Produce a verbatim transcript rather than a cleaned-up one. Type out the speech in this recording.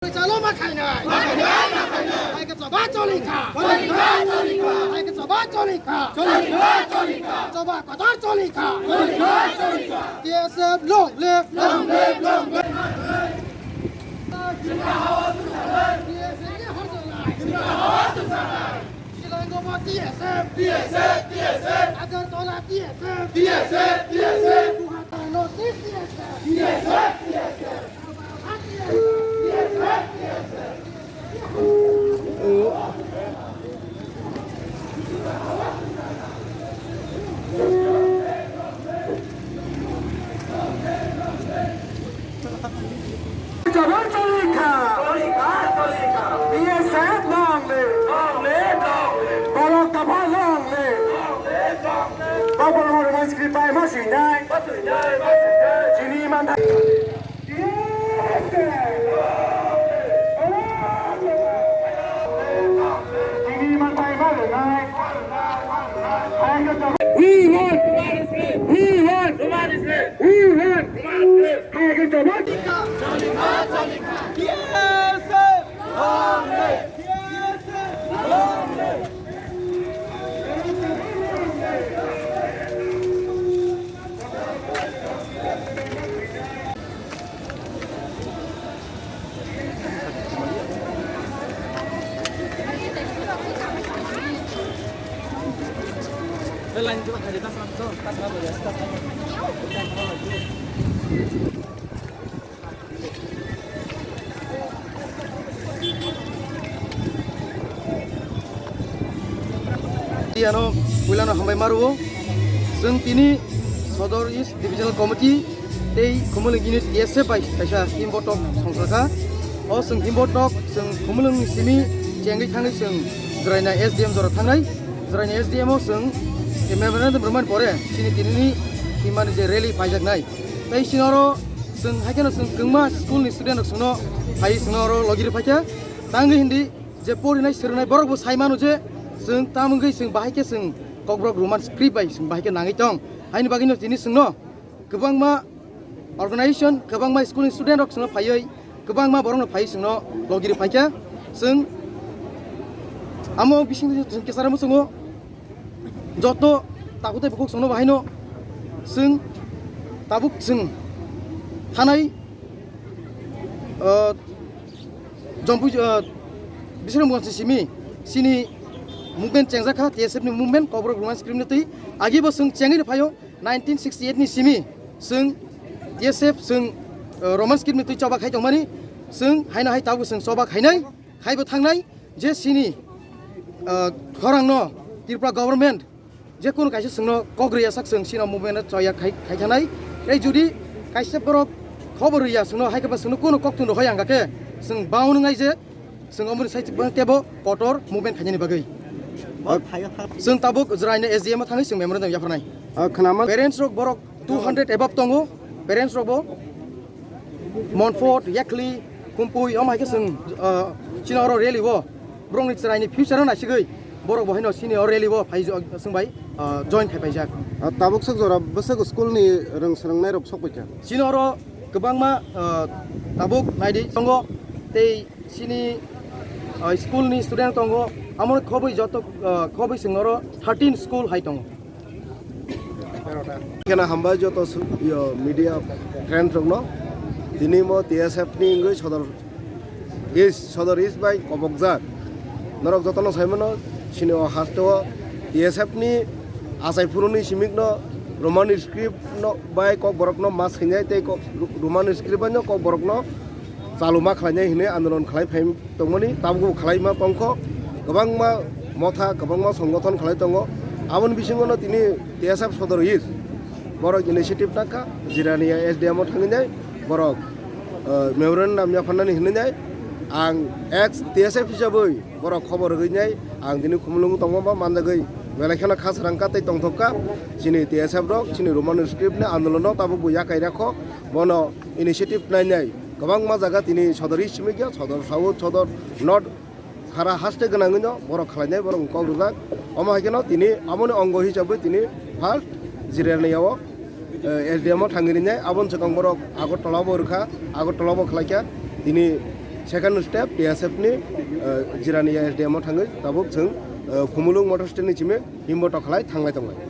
Chalo ma khainai. Ma khainai, ma khainai. Hai ke choba choli kha. Choli kha, choli kha. Hai ke choba choli kha. Choli kha, choli kha. Choba kotor choli kha. Choli kha, choli kha. T S F long live. Long live, long live. T S F ni hor jalai. Shilangomo T S F. T S F, T S F. Agartala T S F. T S F, T S F. Guwahati North East T S F. T S F, T S F. Jabal Cholika. Cholika, Cholika. B S F long live. Long live, long live. Borok Kapha long live. Long live, long live. Bapal Mor Mansukri pai ma sui nai. Ma sui nai, ma sui nai. Chini manthai. We want, we want, we want. Ano puilano hambai maruo. Chwng tini Sodor East Divisional Committee tei Khumulwng Unit T S F bai kaisa team botok songkha kha. O chwng team botok chwng Khumulwng ni simi chengwi thangwi chwng Jwraina S D M jora thangnai. Jwraina S D M o chwng memorandum rwmani pore chini tinini himani je rally paijaknai. Tei chini oro chwng hai kheno chwng kwbangma school ni student rok chwngno phaiwi chwngno oro logi rw phaikha. Tangwi hindi je porinai swrwngnai borok bo sai mano je chwng tam wngwi chwng bahai khe chwng Kokborok Roman script bai chwng bahai khe nangwi tong. Haini bagwino tini chwngno kwbangma organization, kwbangma school ni student rok chwngno phaiwi, kwbangma borokno phaiwi chwngno logi rw phaikha. Chwng amo bising chwng kisa rw muchungo. Joto tabuk tei bukhuk chwngno bahaino chwng tabuk chwng thanai, ah, Jompui, ah, Bisramganj ni simi chini movement chengjak kha, T S F ni movement, Kokborok Roman script ni twi. Agi bo chwng chengwi rw phaio nineteen sixty eight ni simi chwng T S F chwng, ah, Roman script ni twi choba khai tongmani chwng haino hai tabuk chwng choba khainai. Khaibo thangnai je chini, ah, khorangno Tripura government je kunu kaisa chwngno kok rwya sak chwng chini movement o choya khai, khai thangnai. Tei jodi kaisa borok khobor rwya chwngno hai khe ba chwngno kunu kok tun rw hoi ang khe chwng bang wngnai je chwng omoni sai tebo kotor movement khainani bagwi. Chwng tabuk Jwraina S D M o thangwi chwng memorandum yapharnai. Ah, khwnama. Parents rok borok two hundred above tongo, parents rok bo Monfort, Yakli, Kumpui, omo hai khe chwng, ah, chini oro rally o borokni chwraini future o naisigwi borok bo haino chini o rally o phai jo-, chwng bai, ah, join khai paijak. Ah, tabuk swk jora bwswk school ni rwng swrwngnai rok sok paikha. Chini oro kwbangma, ah, tabuk naidi tongo tei chini, ah, school ni student tongo, amo khobwi joto, ah, khobwi chwng oro thirteen school hai tongo. Kheno hambai joto su-, yo, media friend rokno. Tini mo T S F ni wngwi Sodor East, Sodor East bai kobokjak. Norok jotono saimano, chini o haste o T S F ni achai phuruni simikno Roman script no bai Kokborokno ma swinai tei kok-, Roman script bai no Kokborokno chaluma khlainai hinwi andolon khlai phai tongmani, tabukbo khlaima tongkho. Kwbangma motha, kwbangma songgothon khlai tongo. Aboni bisingono tini T S F Sodor East borok initiative nakha, Jirania S D M o thangwi nai borok, eh, memorandum yapharnani hinwi nai. Ang ex T S F hisabwi borok khobor rwgwi nai, ang tini Khumulwngo tongma ba manjagwi belai kheno kha srangkha tei tongthokha. Chini T S F rok chini Roman script ni andolono tabukbo yakai rakho, bono initiative nainai. Kwbangma jaga tini Sodor East simi khe, Sodor South, Sodor North, sara haste gwnangwino borok khlainai, borok kok rwjak. Omo hai kheno tini aboni ongo hisabwi tini first Jirania o, eh, S D M o thangwi rinai. Aboni swkang borok Agartala bo rwkha, Agartala bo khlaikha. Tini Second step T S F ni, eh, Jirania S D M o thangwi tabuk chwng, eh, Khumulwng motor stand ni simi himbo tokhalai thanglai tonglai.